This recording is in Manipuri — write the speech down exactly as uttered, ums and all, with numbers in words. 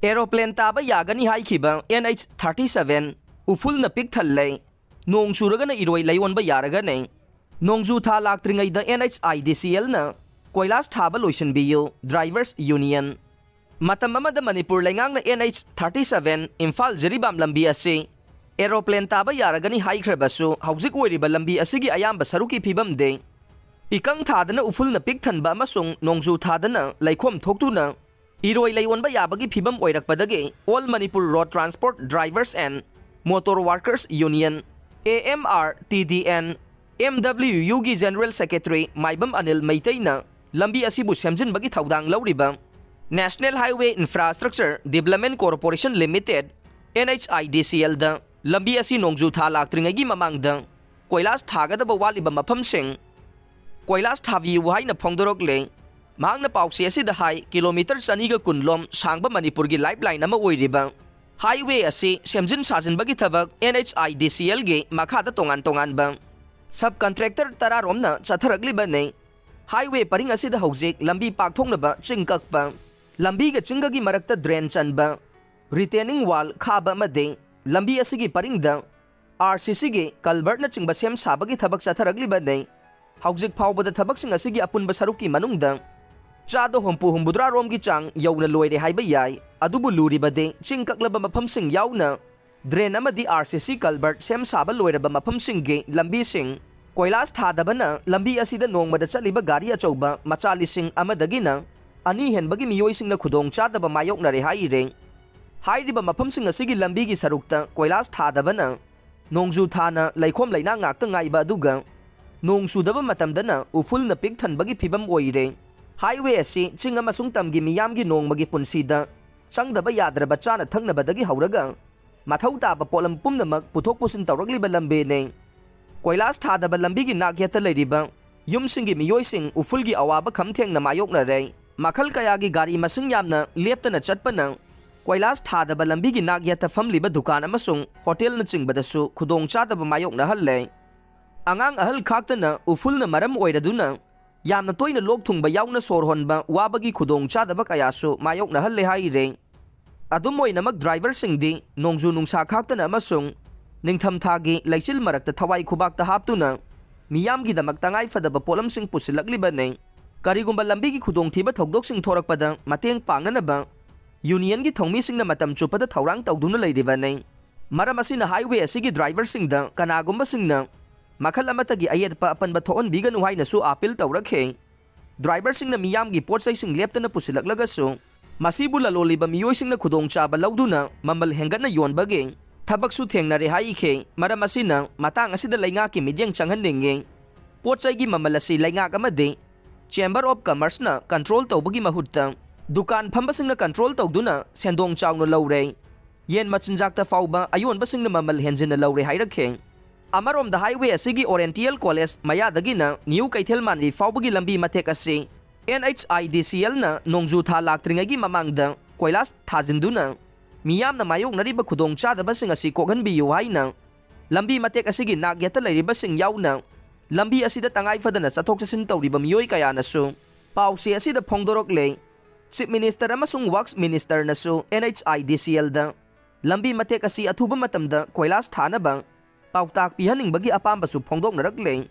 ꯑꯦꯔꯣꯄ꯭ꯂꯦꯟ ꯇꯥꯕ ꯌꯥꯒꯅꯤ ꯍꯥꯏꯈꯤꯕ N H thirty seven ꯎꯐꯨꯜꯅ ꯄꯤꯛ ꯊꯜꯂꯦ꯫ ꯅꯣꯡ ꯆꯨꯔꯒꯅ ꯏꯔꯣꯏ ꯂꯩꯑꯣꯟꯕ ꯌꯥꯔꯒꯅꯤ꯫ ꯅꯣꯡꯖꯨ ꯊꯥ ꯂꯥꯛꯇ꯭ꯔꯤꯉꯩꯗ N H I D C L ꯅ ꯀꯣꯏꯂꯥꯁ ꯊꯥꯕ ꯂꯣꯏꯁꯤꯟꯕꯤꯌꯨ, Drivers Union꯫ ꯃꯇꯝ ꯑꯃꯗ ꯃꯅꯤꯄꯨꯔ ꯂꯩꯉꯥꯛꯅ N H thirty seven Imphal Jiribam ꯂꯝꯕꯤ ꯑꯁꯤ ꯑꯦꯔꯣꯄ꯭ꯂꯦꯟ ꯇꯥꯕ ꯌꯥꯔꯒꯅꯤ ꯍꯥꯏꯈ꯭ꯔꯕꯁꯨ, ꯍꯧꯖꯤꯛ ꯑꯣꯏꯔꯤꯕ ꯂꯝꯕꯤ ꯑꯁꯤꯒꯤ ꯑꯌꯥꯝꯕ ꯁꯔꯨꯛꯀꯤ ꯐꯤꯕꯝꯗꯤ ꯏꯀꯪ ꯊꯥꯗꯅ ꯎꯐꯨꯜꯅ ꯄꯤꯛ ꯊꯟꯕ ꯑꯃꯁꯨꯡ ꯅꯣꯡꯖꯨ ꯊꯥꯗꯅ ꯂꯩꯈꯣꯝ ꯊꯣꯛꯇꯨꯅ ꯏꯔꯣꯏ ꯂꯩꯑꯣꯟꯕ ꯌꯥꯕꯒꯤ ꯐꯤꯕꯝ ꯑꯣꯏꯔꯛꯄꯗꯒꯤ All Manipur Road Transport Drivers and Motor Workers Union, A M R T D N, M W U ꯒꯤ General Secretary ꯃꯥꯏꯕꯝ ꯑꯅꯤꯜ ꯃꯩꯇꯩꯅ ꯂꯝꯕꯤ ꯑꯁꯤꯕꯨ ꯁꯦꯝꯖꯤꯟꯕꯒꯤ ꯊꯧꯗꯥꯡ ꯂꯧꯔꯤꯕ National Highway Infrastructure Development Corporation Limited, N H I D C L ꯗ ꯂꯝꯕꯤ ꯑꯁꯤ ꯅꯣꯡꯖꯨ ꯊꯥ ꯂꯥꯛꯇ꯭ꯔꯤꯉꯩꯒꯤ ꯃꯃꯥꯡꯗ ꯀꯣꯏꯂꯥꯁ ꯊꯥꯒꯗꯕ ꯋꯥꯠꯂꯤꯕ ꯃꯐꯝꯁꯤꯡ ꯀꯣꯏꯂꯥꯁ ꯊꯥꯕꯤꯌꯨ ꯍꯥꯏꯅ ꯐꯣꯡꯗꯣꯔꯛꯂꯦ꯫ ꯃꯍꯥꯛꯅ ꯄꯥꯎꯆꯦ ꯑꯁꯤꯗ ꯍꯥꯏ, ꯀꯤꯂꯣꯃꯤꯇꯔ ꯆꯅꯤꯒ ꯀꯨꯟ ꯂꯣꯝ ꯁꯥꯡꯕ ꯃꯅꯤꯄꯨꯔꯒꯤ lifeline ꯑꯃ ꯑꯣꯏꯔꯤꯕ highway ꯑꯁꯤ ꯁꯦꯝꯖꯤꯟ ꯁꯥꯖꯤꯟꯕꯒꯤ ꯊꯕꯛ N H I D C L ꯒꯤ ꯃꯈꯥꯗ ꯇꯣꯉꯥꯟ ꯇꯣꯉꯥꯟꯕ sub contractor ꯇꯔꯥ ꯔꯣꯝꯅ ꯆꯠꯊꯔꯛꯂꯤꯕꯅꯤ꯫ Highway ꯄꯔꯤꯡ ꯑꯁꯤꯗ ꯍꯧꯖꯤꯛ ꯂꯝꯕꯤ ꯄꯥꯛꯊꯣꯛꯅꯕ ꯆꯤꯡ ꯀꯛꯄ, ꯂꯝꯕꯤꯒ ꯆꯤꯡꯒꯒꯤ ꯃꯔꯛꯇ drain ꯆꯟꯕ, retaining wall ꯈꯥꯕ ꯑꯃꯗꯤ ꯂꯝꯕꯤ ꯑꯁꯤꯒꯤ ꯄꯔꯤꯡꯗ R C C ꯒꯤ culvert ꯅꯆꯤꯡꯕ ꯁꯦꯝ ꯁꯥꯕꯒꯤ ꯊꯕꯛ ꯆꯠꯊꯔꯛꯂꯤꯕꯅꯤ꯫ ꯍꯧꯖꯤꯛ ꯐꯥꯎꯕꯗ ꯊꯕꯛꯁꯤꯡ ꯑꯁꯤꯒꯤ ꯑꯄꯨꯟꯕ ꯁꯔꯨꯛꯀꯤ ꯃꯅꯨꯡꯗ ꯆꯥꯗ ꯍꯨꯝꯐꯨ ꯍꯨꯝꯐꯨꯇꯔꯥ ꯔꯣꯝꯒꯤ ꯆꯥꯡ ꯌꯧꯅ ꯂꯣꯏꯔꯦ ꯍꯥꯏꯕ ꯌꯥꯏ꯫ ꯑꯗꯨꯕꯨ ꯂꯨꯔꯤꯕꯗꯤ ꯆꯤꯡ ꯀꯛꯂꯕ ꯃꯐꯝꯁꯤꯡ ꯌꯥꯎꯅ drain ꯑꯃꯗꯤ R C C culvert ꯁꯦꯝ ꯁꯥꯕ ꯂꯣꯏꯔꯕ ꯃꯐꯝꯁꯤꯡꯒꯤ ꯂꯝꯕꯤꯁꯤꯡ ꯀꯣꯏꯂꯥꯁ ꯊꯥꯗꯕꯅ ꯂꯝꯕꯤ ꯑꯁꯤꯗ ꯅꯣꯡꯃꯗ ꯆꯠꯂꯤꯕ ꯒꯥꯔꯤ ꯑꯆꯧꯕ ꯃꯆꯥ ꯂꯤꯁꯤꯡ ꯑꯃꯗꯒꯤꯅ ꯑꯅꯤ ꯍꯦꯟꯕꯒꯤ ꯃꯤꯑꯣꯏꯁꯤꯡꯅ ꯈꯨꯗꯣꯡ ꯆꯥꯗꯕ ꯃꯥꯌꯣꯛꯅꯔꯦ ꯍꯥꯏꯔꯤ꯫ ꯍꯥꯏꯔꯤꯕ ꯃꯐꯝꯁꯤꯡ ꯑꯁꯤꯒꯤ ꯂꯝꯕꯤꯒꯤ ꯁꯔꯨꯛꯇ ꯀꯣꯏꯂꯥꯁ ꯊꯥꯗꯕꯅ ꯅꯣꯡꯖꯨ ꯊꯥꯅ ꯂꯩꯈꯣꯝ ꯂꯩꯅꯥꯡ ꯉꯥꯛꯇ ꯉꯥꯏꯕ ꯑꯗꯨꯒ ꯅꯣꯡ ꯆꯨꯗꯕ ꯃꯇꯝꯗꯅ ꯎꯐꯨꯜꯅ ꯄꯤꯛ ꯊꯟꯕꯒꯤ ꯐꯤꯕꯝ ꯑꯣꯏꯔꯦ꯫ Highway ꯑꯁꯤ ꯆꯤꯡ ꯑꯃꯁꯨꯡ ꯇꯝꯒꯤ ꯃꯤꯌꯥꯝꯒꯤ ꯅꯣꯡꯃꯒꯤ ꯄꯨꯟꯁꯤꯗ ꯆꯪꯗꯕ ꯌꯥꯗ꯭ꯔꯕ ꯆꯥꯅ ꯊꯛꯅꯕꯗꯒꯤ ꯍꯧꯔꯒ ꯃꯊꯧ ꯇꯥꯕ ꯄꯣꯠꯂꯝ ꯄꯨꯝꯅꯃꯛ ꯄꯨꯊꯣꯛ ꯄꯨꯁꯤꯟ ꯇꯧꯔꯛꯂꯤꯕ ꯂꯝꯕꯤꯅꯤ꯫ ꯀꯣꯏꯂꯥꯁ ꯊꯥꯗꯕ ꯂꯝꯕꯤꯒꯤ ꯅꯥꯛ ꯌꯦꯠꯇ ꯂꯩꯔꯤꯕ ꯌꯨꯝꯁꯤꯡꯒꯤ ꯃꯤꯑꯣꯏꯁꯤꯡ ꯎꯐꯨꯜꯒꯤ ꯑꯋꯥꯕ ꯈꯝ ꯊꯦꯡꯅ ꯃꯥꯌꯣꯛꯅꯔꯦ꯫ ꯃꯈꯜ ꯀꯌꯥꯒꯤ ꯒꯥꯔꯤ ꯃꯁꯤꯡ ꯌꯥꯝꯅ ꯂꯦꯞꯇꯅ ꯆꯠꯄꯅ ꯀꯣꯏꯂꯥꯁ ꯊꯥꯗꯕ ꯂꯝꯕꯤꯒꯤ ꯅꯥꯛ ꯌꯦꯠꯇ ꯐꯝꯂꯤꯕ ꯗꯨꯀꯥꯟ ꯑꯃꯁꯨꯡ ꯍꯣꯇꯦꯜꯅꯆꯤꯡꯕꯗꯁꯨ ꯈꯨꯗꯣꯡꯆꯥꯗꯕ ꯃꯥꯌꯣꯛꯅꯍꯜꯂꯦ꯫ ꯑꯉꯥꯡ ꯑꯍꯜ ꯈꯥꯛꯇꯅ ꯎꯐꯨꯜꯅ ꯃꯔꯝ ꯑꯣꯏꯔꯗꯨꯅ ꯌꯥꯝꯅ ꯇꯣꯏꯅ ꯂꯣꯛ ꯊꯨꯡꯕ ꯌꯥꯎꯅ ꯁꯣꯔ ꯍꯣꯟꯕ ꯋꯥꯕꯒꯤ ꯈꯨꯗꯣꯡꯆꯥꯗꯕ ꯀꯌꯥꯁꯨ ꯃꯥꯌꯣꯛꯅꯍꯜꯂꯦ ꯍꯥꯏꯔꯦ꯫ ꯑꯗꯨꯝ ꯑꯣꯏꯅꯃꯛ, ꯗ꯭ꯔꯥꯏꯚꯔꯁꯤꯡꯗꯤ ꯅꯣꯡꯖꯨ ꯅꯨꯡꯁꯥ ꯈꯥꯛꯇꯅ ꯑꯃꯁꯨꯡ ꯅꯤꯡꯊꯝꯊꯥꯒꯤ ꯂꯩꯆꯤꯜ ꯃꯔꯛꯇ ꯊꯋꯥꯏ ꯈꯨꯕꯥꯛꯇ ꯍꯥꯞꯇꯨꯅ ꯃꯤꯌꯥꯝꯒꯤꯗꯃꯛ ꯇꯉꯥꯏ ꯐꯗꯕ ꯄꯣꯠꯂꯝꯁꯤꯡ ꯄꯨꯁꯤꯜꯂꯛꯂꯤꯕꯅꯤ꯫ ꯀꯔꯤꯒꯨꯝꯕ ꯂꯝꯕꯤꯒꯤ ꯈꯨꯗꯣꯡꯊꯤꯕ ꯊꯧꯗꯣꯛꯁꯤꯡ ꯊꯣꯔꯛꯄꯗ ꯃꯇꯦꯡ ꯄꯥꯡꯅꯅꯕ ꯌꯨꯅꯤꯌꯟꯒꯤ ꯊꯧꯃꯤꯁꯤꯡꯅ ꯃꯇꯝ ꯆꯨꯞꯄꯗ ꯊꯧꯔꯥꯡ ꯇꯧꯗꯨꯅ ꯂꯩꯔꯤꯕꯅꯤ꯫ ꯃꯔꯝ ꯑꯁꯤꯅ highway ꯑꯁꯤꯒꯤ ꯗ꯭ꯔꯥꯏꯚꯔꯁꯤꯡꯗ ꯀꯅꯥꯒꯨꯝꯕꯁꯤꯡꯅ ꯃꯈꯜ ꯑꯃꯠꯇꯒꯤ ꯑꯌꯦꯠꯄ ꯑꯄꯟꯕ ꯊꯣꯛꯍꯟꯕꯤꯒꯅꯨ ꯍꯥꯏꯅꯁꯨ ꯑꯥꯄꯤꯜ ꯇꯧꯔꯛꯈꯤ꯫ ꯗ꯭ꯔꯥꯏꯚꯔꯁꯤꯡꯅ ꯃꯤꯌꯥꯝꯒꯤ ꯄꯣꯠ ꯆꯩꯁꯤꯡ ꯂꯦꯞꯇꯅ ꯄꯨꯁꯤꯜꯂꯛꯂꯒꯁꯨ, ꯃꯁꯤꯕꯨ ꯂꯂꯣꯜꯂꯤꯕ ꯃꯤꯑꯣꯏꯁꯤꯡꯅ ꯈꯨꯗꯣꯡꯆꯥꯕ ꯂꯧꯗꯨꯅ ꯃꯃꯜ ꯍꯦꯟꯒꯠꯅ ꯌꯣꯟꯕꯒꯤ ꯊꯕꯛꯁꯨ ꯊꯦꯡꯅꯔꯦ ꯍꯥꯏꯈꯤ꯫ ꯃꯔꯝ ꯑꯁꯤꯅ ꯃꯇꯥꯡ ꯑꯁꯤꯗ ꯂꯩꯉꯥꯛꯀꯤ ꯃꯤꯠꯌꯦꯡ ꯆꯪꯍꯟꯅꯤꯡꯏ꯫ ꯄꯣꯠ ꯆꯩꯒꯤ ꯃꯃꯜ ꯑꯁꯤ ꯂꯩꯉꯥꯛ ꯑꯃꯗꯤ Chamber of Commerceꯅ control ꯇꯧꯕꯒꯤ ꯃꯍꯨꯠꯇ ꯗꯨꯀꯥꯟ ꯐꯝꯕꯁꯤꯡꯅ control ꯇꯧꯗꯨꯅ ꯁꯦꯟꯗꯣꯡ ꯆꯥꯎꯅ ꯂꯧꯔꯦ꯫ ꯌꯦꯟ ꯃꯆꯤꯟꯖꯥꯛꯇ ꯐꯥꯎꯕ ꯑꯌꯣꯟꯕꯁꯤꯡꯅ ꯃꯃꯜ ꯍꯦꯟꯖꯤꯟꯅ ꯂꯧꯔꯦ ꯍꯥꯏꯔꯛꯈꯤ꯫ ꯑꯃꯔꯣꯝꯗ, highway ꯑꯁꯤꯒꯤ Oriental College ꯃꯌꯥꯗꯒꯤꯅ ꯅ꯭ꯌꯨ ꯀꯩꯊꯦꯜ ꯃꯥꯟꯕꯤ ꯐꯥꯎꯕꯒꯤ ꯂꯝꯕꯤ ꯃꯇꯦꯛ ꯑꯁꯤ NHIDCLꯅ ꯅꯣꯡꯖꯨ ꯊꯥ ꯂꯥꯛꯇ꯭ꯔꯤꯉꯩꯒꯤ ꯃꯃꯥꯡꯗ ꯀꯣꯏꯂꯥꯁ ꯊꯥꯖꯤꯟꯗꯨꯅ ꯃꯤꯌꯥꯝꯅ ꯃꯥꯌꯣꯛꯅꯔꯤꯕ ꯈꯨꯗꯣꯡꯆꯥꯗꯕꯁꯤꯡ ꯑꯁꯤ ꯀꯣꯛꯍꯟꯕꯤꯌꯨ ꯍꯥꯏꯅ ꯂꯝꯕꯤ ꯃꯇꯦꯛ ꯑꯁꯤꯒꯤ ꯅꯥꯛ ꯌꯦꯠꯇ ꯂꯩꯔꯤꯕꯁꯤꯡ ꯌꯥꯎꯅ ꯂꯝꯕꯤ ꯑꯁꯤꯗ ꯇꯉꯥꯏ ꯐꯗꯅ ꯆꯠꯊꯣꯛ ꯆꯠꯁꯤꯟ ꯇꯧꯔꯤꯕ ꯃꯤꯑꯣꯏ ꯀꯌꯥꯅꯁꯨ ꯄꯥꯎꯆꯦ ꯑꯁꯤꯗ ꯐꯣꯡꯗꯣꯔꯛꯂꯦ꯫ Chief Minister ꯑꯃꯁꯨꯡ Works Ministerꯅꯁꯨ NHIDCLꯗ ꯂꯝꯕꯤ ꯃꯇꯦꯛ ꯑꯁꯤ ꯑꯊꯨꯕ ꯃꯇꯝꯗ ꯀꯣꯏꯂꯥꯁ ꯊꯥꯅꯕ ꯄꯥꯎꯇꯥꯛ ꯄꯤꯍꯟꯅꯤꯡꯕꯒꯤ ꯑꯄꯥꯝꯕꯁꯨ ꯐꯣꯡꯗꯣꯛꯅꯔꯛꯂꯦ꯫